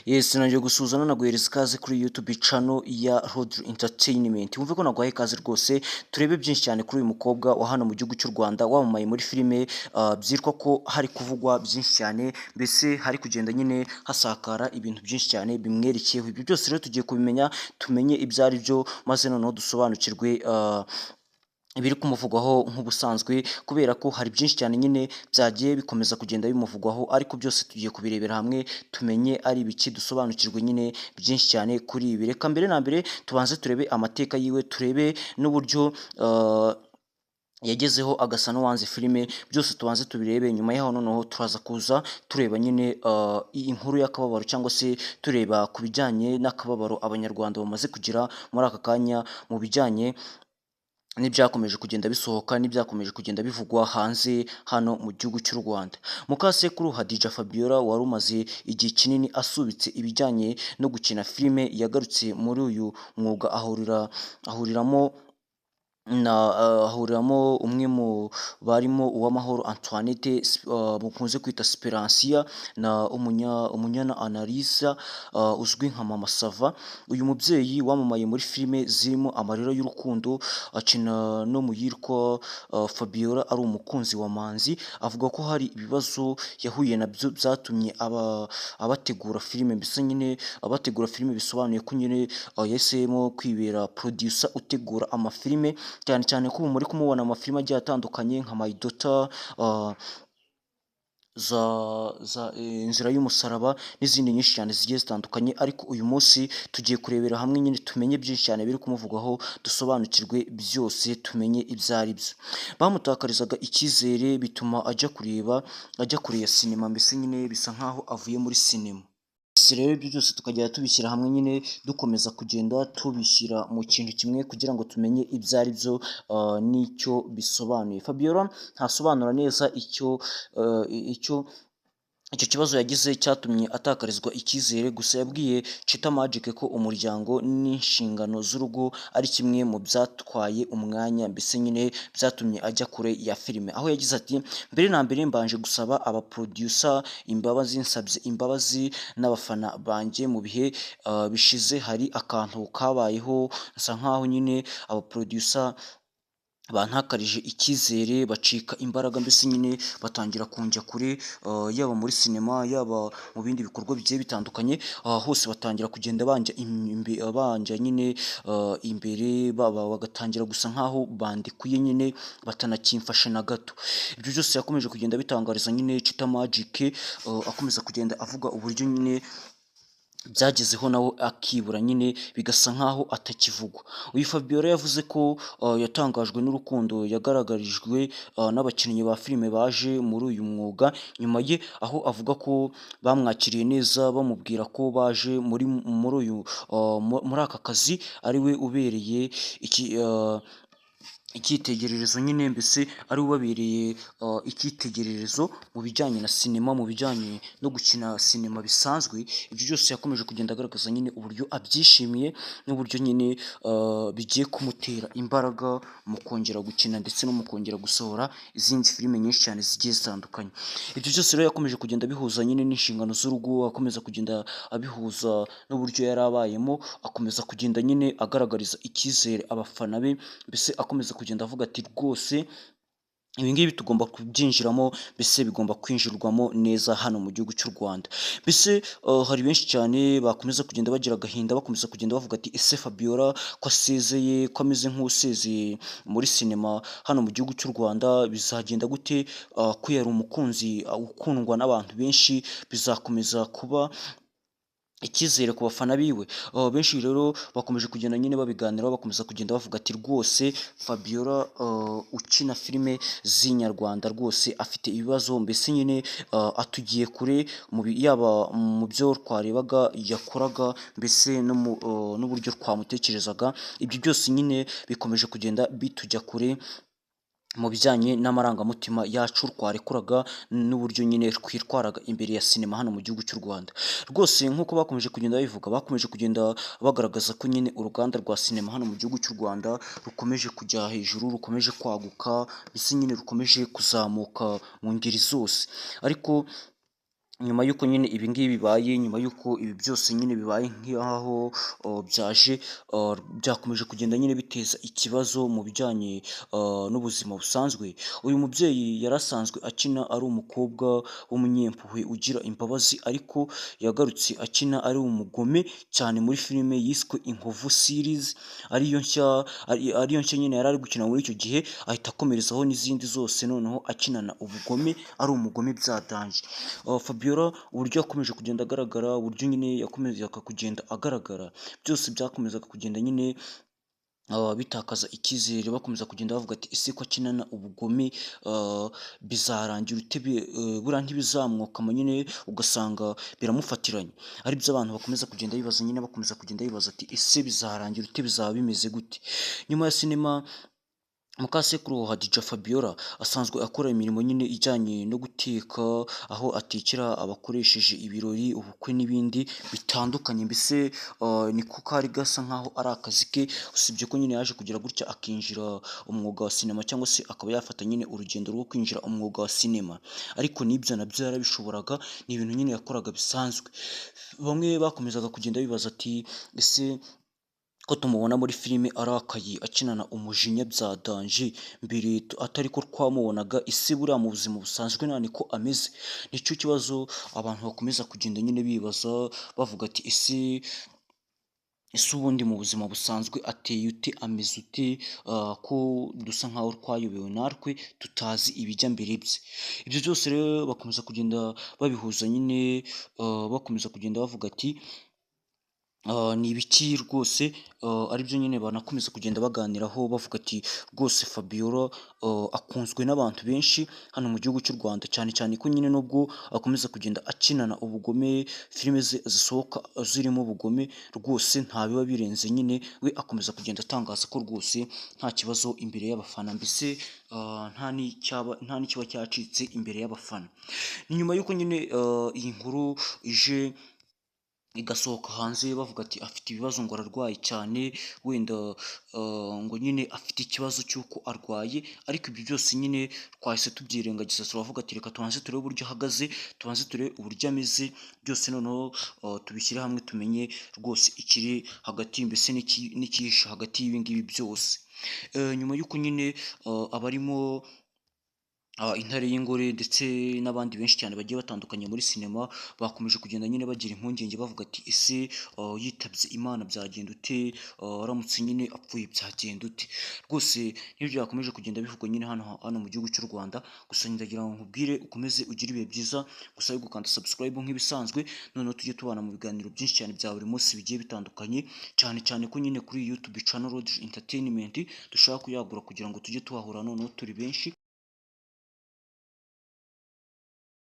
Yes, nongeye gusuhuza nanaguhereza ikaze kuri YouTube channel ya Rodri Entertainment. Wumve ko naguhaye ikaze rwose, turebe byinshi cyane kuri uyu mukobwa wa hano mu gihugu cy'u Rwanda wamamaye muri filime, byitwa ko hari kuvugwa byinshi cyane, mbese hari kugenda nyine hasakara ibintu byinshi cyane bimwerekeyeho. Ibyo byose rero tugiye kubimenya, tumenye ibyo ari byo, maze noneho dusobanukirwe ibiri kumuvugwaho nk'ubusanzwe, kubera ko hari byinshi cyane nyine byagiye bikomeza kugenda bimuvugwaho, ariko byose tugiye kubirebera hamwe tumenye ari ibiki, dusobanukirwe nyine byinshi cyane kuri ibi. Reka mbere na mbere tubanze turebe amateka yiwe, turebe n'uburyo yagezeho agasa n'uwanze filime, byose tubanze tubirebe. Nyuma yaho noneho turaza kuza tureba nyine inkuru y'akababaro, cyangwa se tureba ku bijyanye n'akababaro Abanyarwanda bamaze kugira muri aka kanya mu bijyanye n'ibyakomeje kugenda bisohoka n'ibyakomeje kugenda bivugwa hanze hano mu gihugu cy'u Rwanda. Mukasekuru Hadija Fabiola wari umaze igihe kinini asubitse ibijyanye no gukina filime, yagarutse muri uyu mwuga ahuriramo na ahuriramo umwe mu barimo Uwamahoro Antoinette, mukunze kwita Speransia, na Umunyana Analisa, uzwi nka Mama Sava. Uyu mubyeyi wamamaye muri filime zirimo Amarira y'Urukundo, akina no mu yitwa Fabiola ari umukunzi wa Manzi, avuga ko hari ibibazo yahuye nabyo byatumye abategura filime, mbese nyine abategura filime bisobanuye ko nyine yahisemo kwibera producer utegura amafilime, cyane cyane ko ubu muri kumubona amafilime agiye atandukanye nka My Daughter, za Inzira y'Umusaraba n'izindi nyinshi cyane zigiye zitandukanye. Ariko uyu munsi tugiye kurebera hamwe nyine tumenye byinshi cyane biri kumuvugwaho, dusobanukirwe byose, tumenye ibyo ari byo. Bamutakarizaga icyizere bituma ajya kureba, ajya kure ya sinema, mbese nyine bisa nkaho avuye muri sinema. Rero ibyo byose tukagenda tubishyira hamwe nyine, dukomeza kugenda tubishyira mu kintu kimwe kugira ngo tumenye ibyo ari byo n'icyo bisobanuye. Fabiola ntasobanura neza icyo kibazo yagize cyatumye atakarizwa icyizere, gusa yabwiye Chita Magic ko umuryango n'inshingano z'urugo ari kimwe mu byatwaye umwanya, mbese nyine byatumye ajya kure ya filime. Aho yagize ati: "Mbere na mbere mbanje gusaba aba producer imbabazi, nsabye imbabazi n'abafana banjye. Mu bihe bishize hari akantu kabayeho, nsa nkaho nyine aba producer bantakarije icyizere, bacika imbaraga, mbese nyine batangira kunjya kure, yaba muri sinema, yaba mu bindi bikorwa bigiye bitandukanye, hose batangira kugenda banjya nyine imbere, bagatangira gusa nkaho bandekuye nyine, batanakimfashe na gato." Ibyo byose yakomeje kugenda bitangariza nyine Chita Magic, akomeza kugenda avuga uburyo nyine byagezeho nawe akibura nyine, bigasa nkaho atakivugwa. Uyu Fabiola yavuze ko yatangajwe n'urukundo yagaragarijwe n'abakinnyi ba filime baje muri uyu mwuga nyuma ye, aho avuga ko bamwakiriye neza, bamubwira ko baje muri uyu muri aka kazi ari we ubereye iki icyitegererezo nyine, mbese ari ubabereye icyitegererezo mu bijyanye na sinema, mu bijyanye no gukina sinema bisanzwe. Ibyo byose yakomeje kugenda agaragaza nyine uburyo abyishimiye n'uburyo nyine bigiye kumutera imbaraga mu kongera gukina ndetse no mu kongera gusohora izindi filime nyinshi cyane zigiye zitandukanye. Ibyo byose rero yakomeje kugenda abihuza nyine n'inshingano z'urugo, akomeza kugenda abihuza n'uburyo yari abayemo, akomeza kugenda nyine agaragariza icyizere abafana be, mbese akomeza kugenda avuga ati: "Rwose ibi ngibi tugomba kubyinjiramo, mbese bigomba kwinjirwamo neza hano mu gihugu cy'u Rwanda." Mbese hari benshi cyane bakomeza kugenda bagira agahinda, bakomeza kugenda bavuga ati: "Ese Fabiola ko asezeye, ko ameze nk'usezeye muri sinema hano mu gihugu cy'u Rwanda, bizagenda gute? Ko yari umukunzi ukundwa n'abantu benshi, bizakomeza kuba icyizere ku bafana biwe?" Benshi rero bakomeje kugenda nyine babiganiraho, bakomeza kugenda bavuga ati: "Rwose Fabiola ukina filime z'inyarwanda rwose afite ibibazo, mbese nyine atugiye kure yaba mu byo twarebaga yakoraga, mbese n'uburyo twamutekerezaga. Ibyo byose nyine bikomeje kugenda bitujya kure mu bijyanye n'amarangamutima yacu twarekuraga n'uburyo nyine twitwaraga imbere ya sinema hano mu gihugu cy'u Rwanda." Rwose nk'uko bakomeje kugenda babivuga, bakomeje kugenda bagaragaza ko nyine uruganda rwa sinema hano mu gihugu cy'u Rwanda rukomeje kujya hejuru, rukomeje kwaguka, mbese nyine rukomeje kuzamuka mu ngeri zose, ariko Nyuma y'uko nyine ibi ngibi bibaye, nyuma y'uko ibi byose nyine bibaye nk'aho byaje, byakomeje kugenda nyine biteza ikibazo mu bijyanye n'ubuzima busanzwe. Uyu mubyeyi yari asanzwe akina ari umukobwa w'umunyempuhwe ugira imbabazi, ariko yagarutse akina ari umugome cyane muri filime yiswe Inkovu Series, ariyo nshya nyine yari ari gukina muri icyo gihe, ahita akomerezaho n'izindi zose, noneho akinana ubugome, ari umugome bya danger. Fabiola, uburyo yakomeje kugenda agaragara, uburyo nyine yakomezaga kugenda agaragara, byose byakomezaga kugenda nyine bitakaza icyizere. Bakomeza kugenda bavuga ati: "Ese ko akinana ubugome, bizarangira ute? Buriya ntibizamwokama nyine ugasanga biramufatiranye?" Aribyo abantu bakomeza kugenda bibaza nyine, bakomeza kugenda bibaza ati: "Ese bizarangira ute? Bizaba bimeze gute?" Nyuma ya sinema, Mukasekuru Hadija Fabiola asanzwe akora imirimo nyine ijyanye no guteka, aho atekera abakoresheje ibirori, ubukwe n'ibindi bitandukanye. Mbese niko kari gasa nkaho ari akazi ke, usibye ko nyine yaje kugira gutya akinjira umwuga wa sinema, cyangwa se akaba yafata nyine urugendo rwo kwinjira umwuga wa sinema, ariko n'ibyo nabyo yarabishoboraga, ni ibintu nyine yakoraga bisanzwe. Bamwe bakomezaga kugenda bibaza ati: "Ese ko tumubona muri filime arakaye, akinana umujinya bya danger, mbere atari ko twamubonaga, ese buriya mu buzima busanzwe nta niko ameze?" Nicyo kibazo abantu bakomeza kugenda nyine bibaza, bavuga ati: Ese ubundi mu buzima busanzwe ateye ute, ameze ute, ko dusa nkaho twayobewe natwe tutazi ibijya mbere bye?" Ibyo byose rero bakomeza kugenda babihuza nyine, bakomeza kugenda bavuga ati: "Ni ibiki rwose?" Aribyo nyine banakomeza kugenda baganiraho, bavuga ati: "Rwose Fabiola akunzwe n'abantu benshi hano mu gihugu cy'u Rwanda, cyane cyane ko nyine nubwo akomeza kugenda akinana ubugome, filime ze zisohoka zirimo ubugome, rwose nta biba birenze nyine." We akomeza kugenda atangaza ko rwose nta kibazo imbere y'abafana, mbese nta n'icyaba, nta n'ikiba cyacitse imbere y'abafana. Ni nyuma y'uko nyine iyi nkuru ije igasohoka hanze, bavuga ati afite ibibazo, ngo ararwaye cyane, wenda ngo nyine afite ikibazo cy'uko arwaye, ariko ibyo byose nyine twahise tubyirengagiza, turavuga ati: "Reka tubanze turebe uburyo ahagaze, tubanze turebe uburyo ameze byose, noneho tubishyire hamwe tumenye rwose ikiri hagati, mbese n'ikihishe hagati y'ibi ngibi byose." Nyuma y'uko nyine abarimo Intare y'Ingore ndetse n'abandi benshi cyane bagiye batandukanye muri sinema bakomeje kugenda nyine bagira impungenge, bavuga ati: "Ese yitabye Imana byagenda ute? Aramutse nyine apfuye byagenda ute?" Rwose nibyo byakomeje kugenda bivugwa nyine hano mu gihugu cy'u Rwanda. Gusa ndagira ngo nkubwire ukomeze ugire ibihe byiza, gusa yo gukanda subscribe nk'ibisanzwe, noneho tujye tubana mu biganiro byinshi cyane bya buri munsi bigiye bitandukanye, cyane cyane ko nyine kuri YouTube channel Road Entertainment dushaka kuyagura kugira ngo tujye tuhahura noneho turi benshi.